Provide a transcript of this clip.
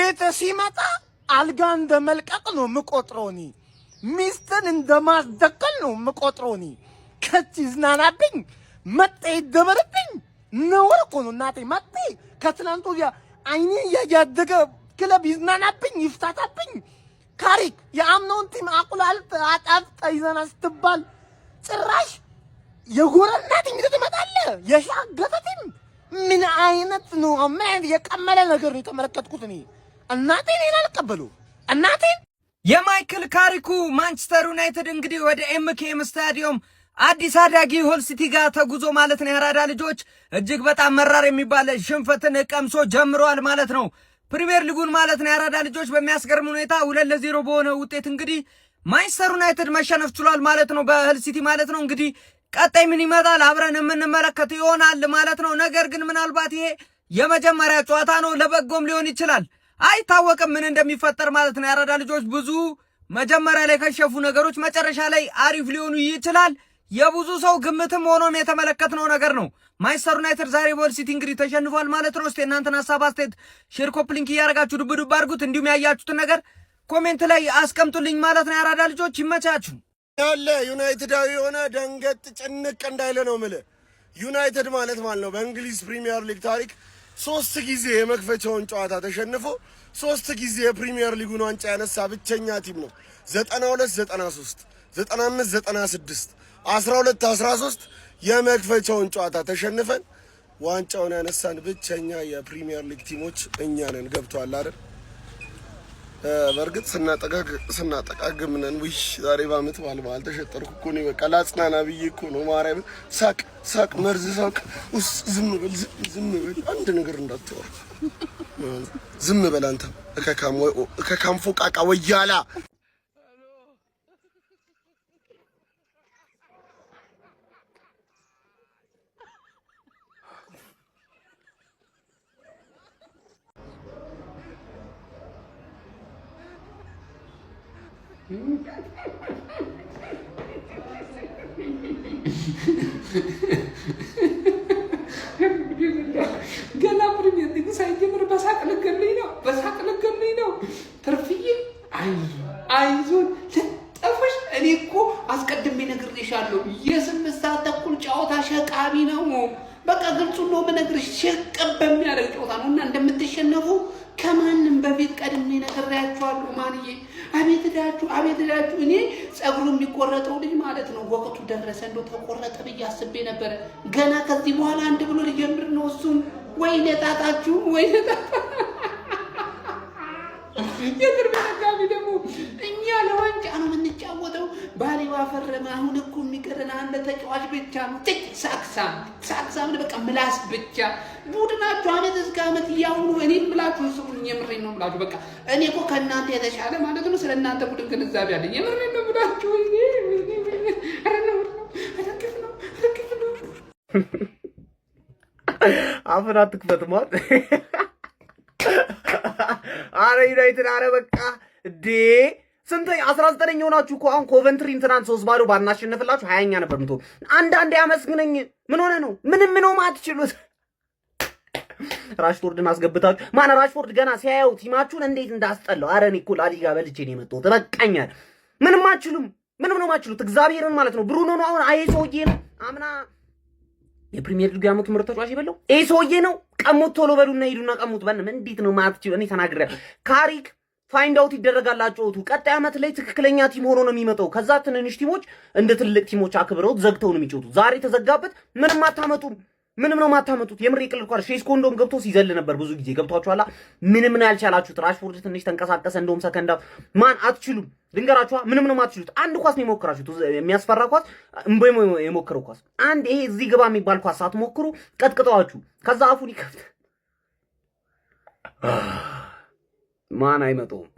ቤት ሲመጣ አልጋ እንደ መልቀቅ ነው የምቆጥረው እኔ። ሚስትን እንደ ማስደቀል ነው የምቆጥረው እኔ። ከች ይዝናናብኝ፣ መጤ ይደበርብኝ፣ ነውር እኮ ነው እናቴ። መጤ ከትናንት ወዲያ አይኔ እያያደገ ክለብ ይዝናናብኝ፣ ይፍታታብኝ። ካሪክ የአምናውን team አቁላልጥ አጣፍጠ ይዘና ስትባል ጭራሽ የጎረና team ይዘህ ትመጣለህ። የሻገተ team ምን አይነት ነው? ምን አይነት የቀመለ ነገር ነው የተመለከትኩት እኔ። እናቴን ይሄን አልቀበለው እናቴን። የማይክል ካሪኩ ማንቸስተር ዩናይትድ እንግዲህ ወደ ኤምኬኤም ስታዲየም አዲስ አዳጊ ሆል ሲቲ ጋር ተጉዞ ማለት ነው የአራዳ ልጆች እጅግ በጣም መራር የሚባል ሽንፈትን ቀምሶ ጀምረዋል ማለት ነው። ፕሪሚየር ሊጉን ማለት ነው የአራዳ ልጆች በሚያስገርም ሁኔታ 2-0 በሆነ ውጤት እንግዲህ ማንቸስተር ዩናይትድ መሸነፍ ችሏል ማለት ነው በህል ሲቲ ማለት ነው። እንግዲህ ቀጣይ ምን ይመጣል አብረን የምንመለከት ይሆናል ማለት ነው። ነገር ግን ምናልባት ይሄ የመጀመሪያ ጨዋታ ነው፣ ለበጎም ሊሆን ይችላል፣ አይታወቅም ምን እንደሚፈጠር ማለት ነው። የአራዳ ልጆች ብዙ መጀመሪያ ላይ ከሸፉ ነገሮች መጨረሻ ላይ አሪፍ ሊሆኑ ይችላል። የብዙ ሰው ግምትም ሆኖም የተመለከትነው ነገር ነው። ማንቸስተር ዩናይትድ ዛሬ በሁል ሲቲ እንግዲህ ተሸንፏል ማለት ነው። እስቲ እናንተን ሀሳብ አስተያየት፣ share፣ copy link እያደረጋችሁ ዱብ ዱብ አድርጉት። እንዲሁም ያያችሁትን ነገር comment ላይ አስቀምጡልኝ ማለት ነው። የአራዳ ልጆች ይመቻችሁ። ያለ ዩናይትዳዊ የሆነ ደንገጥ ጭንቅ እንዳይለ ነው ምልህ። ዩናይትድ ማለት ማለት ነው በእንግሊዝ ፕሪሚየር ሊግ ታሪክ ሶስት ጊዜ የመክፈቻውን ጨዋታ ተሸንፎ ሶስት ጊዜ የፕሪሚየር ሊጉን ዋንጫ ያነሳ ብቸኛ team ነው። 92 93፣ 95 96፣ 12 13 የመክፈቻውን ጨዋታ ተሸንፈን ዋንጫውን ያነሳን ብቸኛ የፕሪሚየር ሊግ team ኦች እኛ ነን። ገብቷል አይደል? በእርግጥ ስናጠቃግም ነን። ውይ ዛሬ በዓመት በዓል በዓል ተሸጠርኩ እኮ ነው። በቃ ላጽናና ብዬ እኮ ነው። ማርያም ሳቅ ሳቅ፣ መርዝ ሳቅ። ውስ ዝም በል ዝም በል፣ አንድ ነገር እንዳትወራ ዝም በል አንተ እከካም ፎቃቃ ወያላ። ገና ፕሪሚየር ሊግ ሳይጀምር በሳቅ ልገልኝ ነው፣ በሳቅ ልገልኝ ነው። ትርፍዬ አይዞን አይዞን ልጠፍሽ። እኔ እኮ አስቀድሜ ነግሬሻለሁ። የ8 ሰዓት ተኩል ጨዋታ ሸቃቢ ነው። በቃ ግልጹ ነው የምነግርሽ፣ ሽቅብ በሚያደርግ ጨዋታ ነው እና እንደምትሸነፉ ከማንም በፊት ቀድሜ ነግሬያችኋለሁ። ማንዬ አቤት እዳችሁ፣ አቤት እዳችሁ። እኔ ጸጉሩ የሚቆረጠው ልጅ ማለት ነው ወቅቱ ደረሰ እንደው ተቆረጠ ብዬ አስቤ ነበረ። ገና ከዚህ በኋላ አንድ ብሎ ሊጀምር ነው እሱም። ወይኔ ጣጣችሁ፣ ወይኔ ጣጣ። የትርፍ ደጋፊ ደግሞ እኛ ለዋንጫ ነው የምንጫወተው። ባሌባ ፈረመ። አሁን እኮ የሚቀረን አንድ ተጫዋች ብቻ ነው። ጥጭ ሳክሳም ሳክሳም፣ በቃ ምላስ ብቻ። ቡድናችሁ አመት እስከ አመት እያሁኑ እኔ ምላችሁ ስሙኝ፣ የምሬን ነው ምላችሁ። በቃ እኔ እኮ ከእናንተ የተሻለ ማለት ነው ስለ እናንተ ቡድን ግንዛቤ አለኝ። የምሬን ነው ምላችሁ። ወይኔ ወይኔ ወይኔ! ኧረ ነው ነው፣ ኧረ ግፍ ነው፣ ኧረ ግፍ ነው። አፍን አትክፈት ማለት። አረ ዩናይትድ፣ አረ በቃ እንዴ! ስንት 19ኛ ሆናችሁ እኮ። አሁን ኮቨንትሪን ትናንት 3-0 ባናሸንፍላችሁ 20ኛ ነበር ምትሆኑ። አንዳንዴ አመስግነኝ። ምን ሆነ ነው? ምንም ነው ማትችሉት። ራሽፎርድን አስገብታችሁ ማን ራሽፎርድ ገና ሲያየው team ኣችሁን እንዴት እንዳስጠላው። አረ እኔ እኮ ላሊጋ በልቼ ነው የመጣሁት፣ በቃኛል። ምንም አትችሉም። ምንም ነው ማትችሉት። እግዚአብሔርን ማለት ነው። ብሩኖ ነው አሁን አይ ሰውዬ ነው አምና የፕሪሚየር ሊግ የዓመቱ ምርጥ ተጫዋች የበለው ይሄ ሰውዬ ነው። ቀሙት፣ ቶሎ በሉና ሂዱና ቀሙት። በንም እንዴት ነው ማትችሉ? እኔ ተናግሬያለሁ። ካሪክ find out ይደረጋል አጨዋወቱ። ቀጣይ ዓመት ላይ ትክክለኛ team ሆኖ ነው የሚመጣው። ከዛ ትንንሽ team ኦች እንደ ትልቅ team ኦች አክብረውት ዘግተው ነው የሚጫወቱት። ዛሬ ተዘጋበት። ምንም አታመጡም። ምንም ነው የማታመጡት። የምር የቅልል ኳስ ሼስኮ እንደውም ገብቶ ሲዘል ነበር ብዙ ጊዜ ገብቷችኋላ። ምንም ነው ያልቻላችሁት። ራሽፎርድ ትንሽ ተንቀሳቀሰ። እንደውም ሰከንዳ ማን አትችሉም። ልንገራችኋ፣ ምንም ነው የማትችሉት። አንድ ኳስ ነው የሞከራችሁት፣ የሚያስፈራ ኳስ እምቦ የሞከረው ኳስ አንድ ይሄ እዚህ ግባ የሚባል ኳስ ሳትሞክሩ ቀጥቅጠዋችሁ ከዛ አፉን ይከፍት ማን አይመጣውም።